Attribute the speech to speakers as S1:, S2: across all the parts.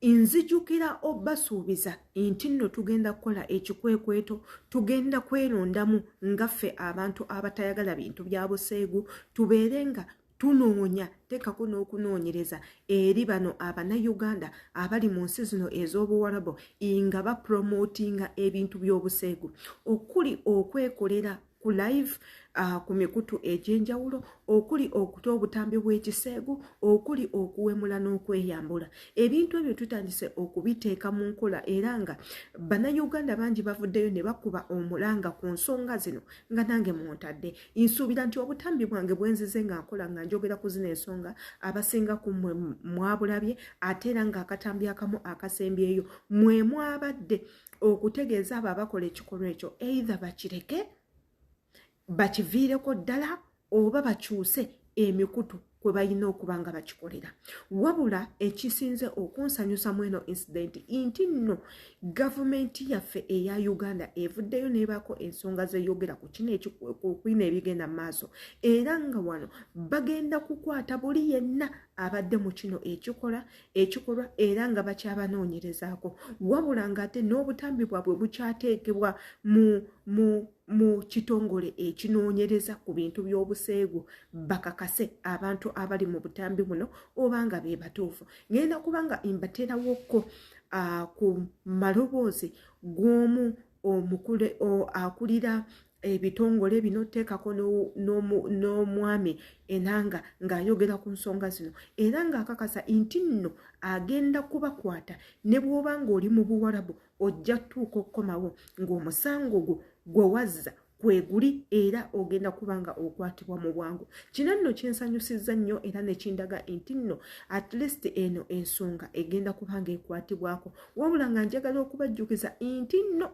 S1: Nzijukira obasuubiza nti nno tugenda kukola ekikwekweto, tugenda kwerondamu nga ffe abantu abatayagala bintu bya buseegu, tubeere nga tunoonya, teekako n'okunoonyereza eri bano Abannayuganda abali mu nsi zino ez'Obuwarabu nga bapromotinga ebintu by'obuseegu, okuli okwekolera ku live ku mikutu egy'enjawulo, okuli okuta obutambi bw'ekiseegu, okuli okuwemula n'okweyambula. Ebintu ebyo tutandise okubiteeka mu nkola, era nga Bannayuganda bangi bavuddeyo ne bakuba omulanga ku nsonga zino, nga nange muntadde. Nsuubira nti obutambi bwange bwenzize nga nkola nga njogera ku zino ensonga, abasinga ku mmwe mwabulabye, ate era ng'akatambi akamu akasembyeyo mwe mwabadde okutegeeza abo abakola ekikolwa ekyo, either bakireke, bakiviireko ddala, oba bakyuse emikutu kwe balina okuba nga bakikolera. Wabula ekisinze okunsanyusa mu eno incident nti nno gavumenti yaffe eya Uganda evuddeyo nebaako ensonga zeyogera ku kino ekikuina ebigenda mu maaso, era nga wano bagenda kukwata buli yenna abadde mu kino ekikola ekikolwa, era nga bakyabanoonyerezaako. Wabula ng'ate n'obutambi bwabwe bukyateekebwa mu kitongole ekinoonyereza ku bintu by'obuseegu, bakakase abantu abali mu butambi buno oba nga be batuufu. Ngenda kubanga mbateerawokko ku maloboozi g'omu omukule akulira ebitongole bino, teekako n'omwami Enanga ng'ayogera ku nsonga zino, era ng'akakasa nti nno agenda kubakwata. Ne bw'oba ng'oli mu Buwarabu, ojja tuuka okukomawo ng'omusango gwo gwe wazza kweguli, era ogenda kuba nga okwatibwa mu bwangu. Kino nno kinsanyusizza nnyo era nekindaga nti nno at least eno ensonga egenda kuba nga ekwatibwako. Wabula nga njagala okubajjukiza nti nno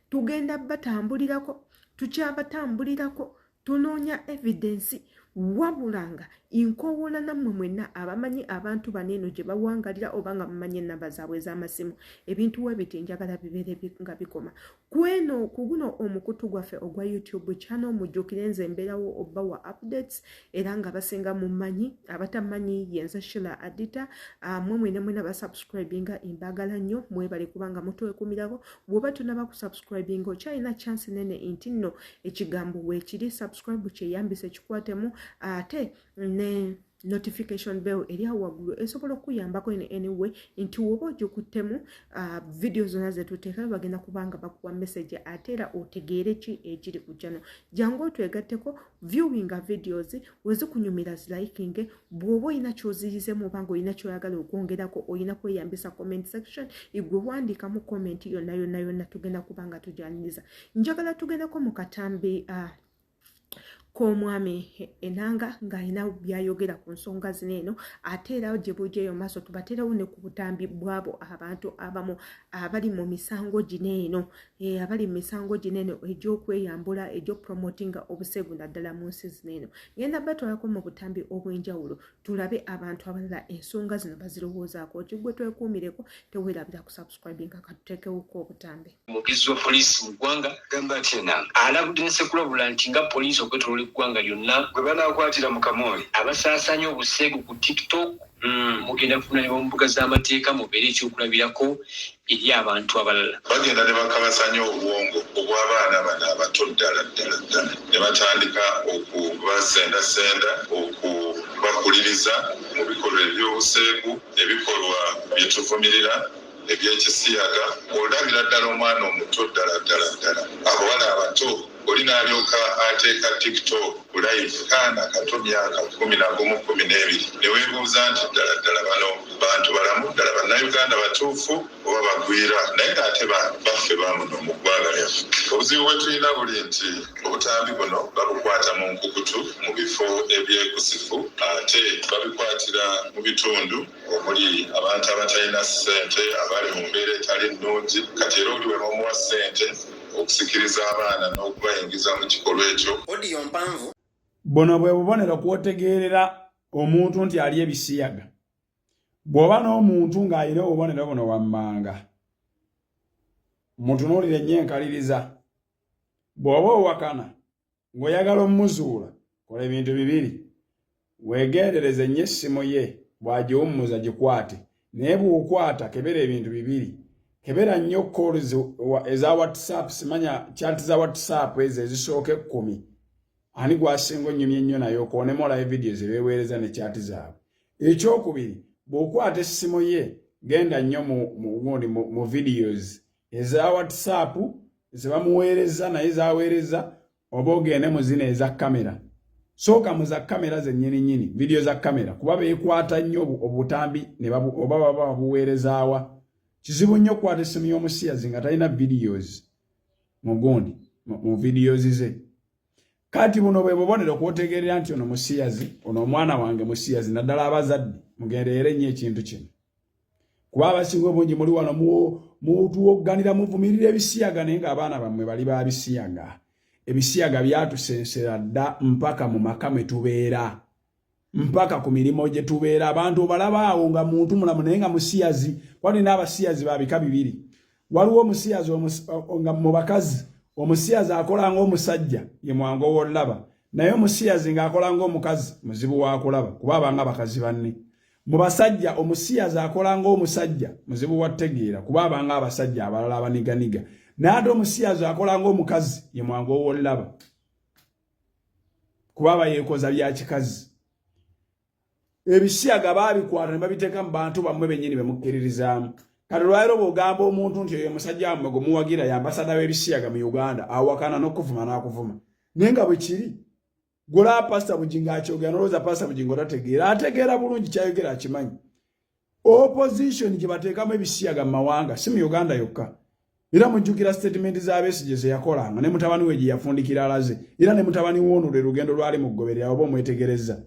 S1: tugenda batambulirako, tukyabatambulirako, tunoonya evidence. Wabula nga nkowoola nammwe mwenna abamanyi abantu bano eno gye bawangalira, oba nga mumanyi ennamba zaabwe ez'amasimu, ebintu webiti njagala bibeere nga bikoma kweno ku guno omukutu gwaffe ogwa YouTube channel. Mujjukire nze mbeerawo obbawa updates, era nga basinga mumanyi, abatamanyi yenze Shila Adita. Mwe mwena mwena basubscribinga, mbagala nnyo, mwebale kubanga mutwekumirako. Bw'oba tonaba kusubscribinga, okyalina chance nene nti nno ekigambo weekiri subscribe, kyeyambisa, ekikwatemu, ate ne notification bell eri awo waggulu esobola okuyambako in anyway nti woba ogikuttemu, video zonna zetuteekayo bagenda kubanga bakuwa message, ate era otegeere ki ekiri ku channel. Jangu otwegatteko, viewinga videos, wezikunyumira zilikinge. Bw'oba olina kyoziyizemu oba nga olina kyoyagala okwongerako, olina kweyambisa comment section. Igwe wandiikamu comment yonna yonna yonna, tugenda kubanga tujaniriza. Njagala tugendeko mu katambi k'omwami Enanga ng'alina byayogera ku nsonga zino eno, ate era gye bujja maaso tubateerawo ne ku butambi bwabo abantu abamu abali mu misango gino eno, abali mu misango gino eno egy'okweyambula, egy'opromotinga obuseegu, naddala mu nsi zino eno. Ngenda batwalako mu butambi obw'enjawulo, tulabe abantu abalala ensonga zino bazirowoozaako ki. Gwe twekuumireko, teweerabira kusubscribinga. Katuteekewoko obutambi.
S2: Omwogezi wa poliisi mu ggwanga
S3: gamba ati Enanga
S2: alabudde ne sekulabula nti nga poliisi okwetoloola eggwanga lyonna,
S3: gwe banaakwatira mu kamooli
S2: abasaasaanya obuseegu ku TikTok mugenda kuvunaanibwa mu mbuga z'amateeka, mubeere ekyokulabirako eri abantu abalala.
S4: Bagenda ne bakabasanya obwongo obw'abaana bano abato ddala ddala ddala, ne batandika okubasendasenda, okubakuliriza mu bikolwa ebyobuseegu, ebikolwa bye tuvumirira ebyekisiyaga. Olabira ddala omwana omuto ddala ddala ddala, abawala abato, oli n'alyoka ateeka TikTok ku live, kaana kato, myaka 11, 12, ne weebuuza nti ddala ddala bano bantu balamu ddala, Bannayuganda batuufu oba bagwira? Naye ng'ate baffe bamuno mu ggwanga lyaffe. Obuzibu bwe tulina buli nti obutambi buno babukwata mu nkukutu, mu bifo ebyekusifu, ate babikwatira mu bitundu omuli abantu abatalina ssente, abali mu mbeera etali nnungi. Kati era oli bwe bamuwa ssente okusikiriza abaana n'okubayingiza mu kikolwa ekyo.
S5: Audio mpanvu.
S6: Buno bwe bubonero kwotegeerera omuntu nti ali ebisiyaga. Bw'oba n'omuntu ng'alina obubonero buno wammanga, mutunuulire nnyo enkaliriza. Bw'oba owakana ng'oyagala omuzuula, kola ebintu bibiri: weegendereze nnyo essimu ye, bw'agiwummuza gikwate. Naye bw'okwata, kebera ebintu bibiri. Kebera nnyo calls eza WhatsApp, simanya chat za WhatsApp ezo ezisooka 10, ani gwasinga onyumya ennyo naye, okoonemu olabe vidiyo ze beeweereza ne chat zaabwe. Ekyokubiri, bw'okwata essimu ye, genda nnyo mu videos eza WhatsApp ze bamuweereza naye zaweereza, oba ogende mu zino eza kamera. Sooka mu za kamera zennyini nnyini, vidiyo za kamera, kuba beekwata nnyo obutambi oba baba babuweerezaawa. Kizibu nnyo okukwata essimu y'omusiyazi nga talina videos mugundi mu videos ze. Kati buno bwe bubonero kwotegerera nti ono musiyazi, ono omwana wange musiyazi. Naddala abazadde, mugendeere nnyo ekintu kino, kuba abasinga obungi muli wano mutuwogganira, muvumirira ebisiyaga, naye ng'abaana bammwe bali ba bisiyaga. Ebisiyaga byatusensera dda mpaka mu maka mwe tubeera, mpaka ku mirimu gye tubeera. Abantu obalaba awo nga muntu mulamu naye nga musiyazi. Walina abasiyazi ba bika bibiri. Waliwo omusiyazi nga mu bakazi, omusiyazi akola ng'omusajja, ye mwangu owolaba, naye omusiyazi ng'akola ng'omukazi muzibu wakulaba, kuba abanga bakazi banne. Mu basajja, omusiyazi akola ng'omusajja muzibu wategeera, kuba abanga abasajja abalala abaniganiga, naye ate omusiyazi akola ng'omukazi ye mwangu owolaba, kuba aba yeekoza bya kikazi. Ebisiyaga baabikwata ne babiteeka mu bantu bammwe bennyini be mukkiririzaamu. Kati lwaliro bw'ogamba omuntu nti oyo musajja wammwe gwe muwagira y'ambasada w'ebisiyaga mu Uganda, awakana n'okuvuma n'akuvuma, naye nga bwe kiri. Golaba Pasita Bugingo akyogera, nolowooza Pasita Bugingo tategeera. Ategeera bulungi, kyayogera akimanyi. Opposition gye bateekamu ebisiyaga mu mawanga, si mu Uganda yokka. Era mujjukira statement za Besigye ze yakolanga ne mutabani we gye yafundikira alaze, era ne mutabani w'ono lwe lugendo lwali mu kugoberera. Oba omwetegereza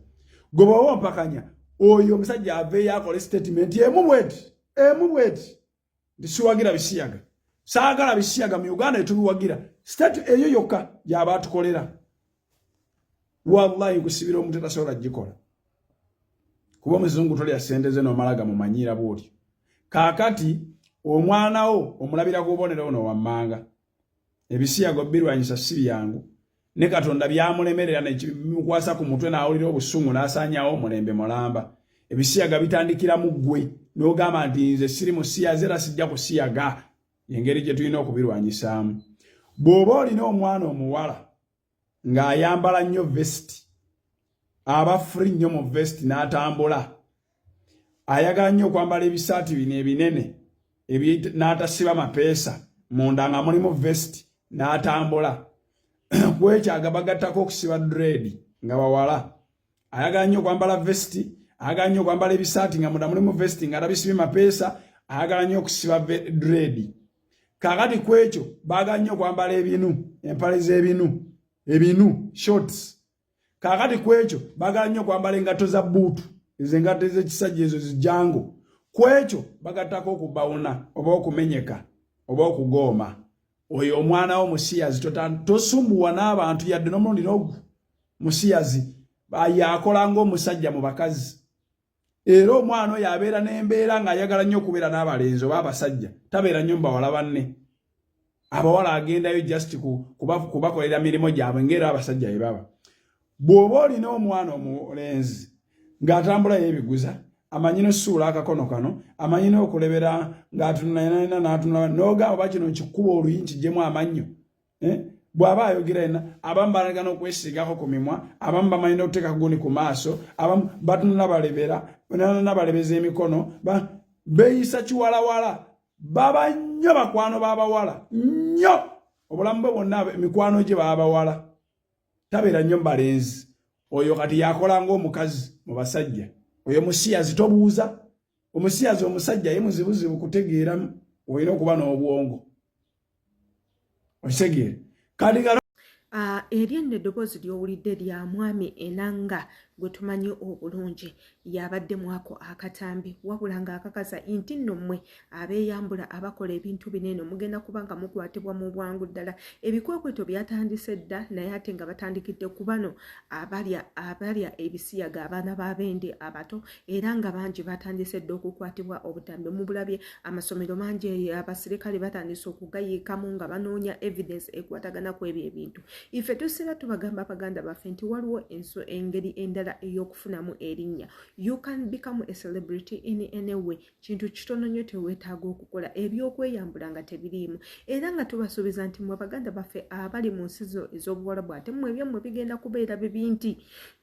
S6: gwe bw'oba ompakanya, oyo omusajja aveeyo akole statement emu bweti, emu bweti, nti siwagira bisiyaga, saagala bisiyaga mu Uganda, etubiwagira. State eyo yokka gy'aba atukolera, wallahi nkusibira omuntu tasobola gikola, kuba omuzungu tolya sente ze n'omala gamumanyiira bw'otyo. Kaakati omwana wo omulabira ku bubonero buno wammanga. Ebisiyago birwanyisa si byangu, ne Katonda byamulemerera nekimukwasa ku mutwe n'awulira obusungu n'asaanyawo omulembe mulamba. Ebisiyaga bitandikira mu ggwe n'ogamba nti nze siri musiyazi era sijja kusiyaga. Engeri gye tulina okubirwanyisaamu, bw'oba olina omwana omuwala ng'ayambala nnyo vest, aba free nnyo mu vest n'atambula, ayagala nnyo okwambala ebisaati bino ebinene n'atasiba mapeesa munda nga mulimu vest n'atambula, kwekyaga bagattako okusiba dread nga bawala, ayagala nnyo okwambala vest, ayagala nnyo okwambala ebisaati nga munda mulimu vest nga tabisibye mapeesa, ayagala nnyo okusiba dread. Kaakati ku ekyo baagala nnyo okwambala ebinu, empale z'ebinu, ebinu, shorts. Kaakati ku ekyo baagala nnyo okwambala engatto za buutu, ezo engatto ez'ekisajja, ezo zijango. Ku ekyo bagattako okubawuna oba okumenyeka oba okugooma. Oyo omwana wo musiyazi. Tosumbuwa n'abantu yadde n'omulundi n'ogu. Musiyazi yakola ng'omusajja mu bakazi, era omwana oyo abeera n'embeera ng'ayagala nnyo okubeera n'abalenzi oba abasajja, tabeera nnyo mu bawala banne. Abawala agendayo just kubakolera mirimu gyabwe ng'era abasajja bye baba. Bw'oba olina omwana omulenzi ng'atambula yeebiguza, amanyi n'osuula akakono kano, amanyi n'okulebera ng'atunula n'atunula, n'ogamba oba kino nkikuba oluyi nkiggyemu amannyo, eh? Bw'aba ayogera yenna, abamu balaga n'okwesiigako ku mimwa, abamu bamanyi n'okuteeka gundi ku maaso, abamu batunula balebera nana balebeza emikono, beeyisa kiwalawala, baba nnyo bakwano b'abawala nnyo. Obulamu bwe bwonna mikwano gye babawala, tabeera nnyo mubalenzi. Oyo kati yakola ng'omukazi mu basajja, oyo musiyazi. Tobuuza omusiyazi omusajja ye muzibuzibu kutegeeramu, olina okuba n'obwongo okitegeera. Kati nga
S1: Eryo nno eddoboozi ly'owulidde lya mwami Enanga gwe tumanyi obulungi, yabadde mwako akatambi, wabula ng'akakasa nti nno mmwe abeeyambula abakola ebintu bino eno mugenda kuba nga mukwatibwa mu bwangu ddala. Ebikwekweto byatandise dda, naye ate nga batandikidde ku bano abalya abalya ebisiyaga, abaana b'abende abato, era nga bangi batandise dda okukwatibwa obutambi. Mubulabye amasomero mangi abasirikale batandise okugayiikamu nga banoonya evidence ekwatagana ku ebyo ebintu. Ife tusiba tubagamba baganda baffe nti waliwo enso engeri endala. ddala ey'okufunamu erinnya. You can become a celebrity in any way. Kintu kitono nnyo, teweetaaga okukola ebyokweyambula nga tebiriimu. Era nga tubasuubiza nti mwe baganda baffe abali mu nsi ez'obuwalabu, ate mmwe ebyammwe bigenda kubeera bibi, nti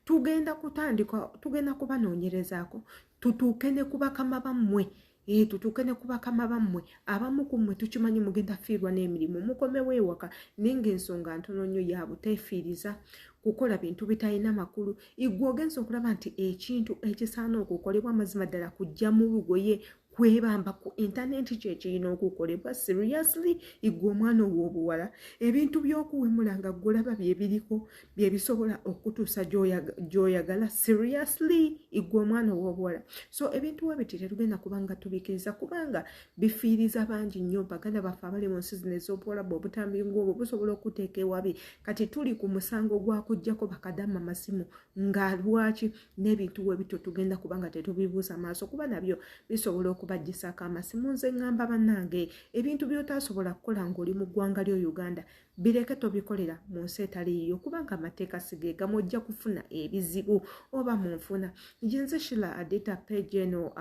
S1: tugenda kutandika, tugenda kubanoonyerezaako, tutuuke ne ku bakama bammwe. Tutuuke ne ku bakama bammwe. Abamu ku mmwe tukimanyi mugenda fiirwa n'emirimu, mukomewo ewaka, naye ng'ensonga ntono nnyo ya buteefiiriza kukola bintu bitalina makulu. Igwe ogenza okulaba nti ekintu ekisaana okukolebwa amazima ddala kujja mu lugoye kwebamba ku intaneti kyekirina okukolebwa. Seriously, igwe omwana ow'obuwala, ebintu by'okuwemula nga gwolaba byebiriko byebisobola okutuusa gy'oyagala? Seriously, igwe omwana ow'obuwala. So ebintu webiti tetugenda kubanga tubikkiriza, kubanga bifiiriza bangi nnyo baganda baffe abali mu nsi zino ez'obuwalabu. Obutambi ng'obwo busobola okuteeka ewabi. Kati tuli ku musango gwa kuggyako bakadama masimu, nga lwaki n'ebintu webityo tugenda kubanga tetubibuuza maaso, kuba nabyo bisobola okubaggisaako amasimu. Nze ŋŋamba bannange, ebintu by'otaasobola kukola ng'oli mu ggwanga lyo Uganda, bireke, tobikolera mu nsi etaliiyo, kubanga amateeka sigeegamu, ojja kufuna ebizibu oba mu nfuna. Nze Shila Adita. Page eno,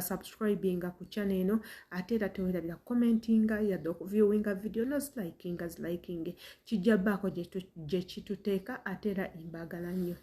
S1: subscribinga ku channel eno, ate era tewerabira commentinga yadde okuviewinga video nozilikinga, ziliking, kijja baako gye kituteeka. Ate era embaagala nnyo.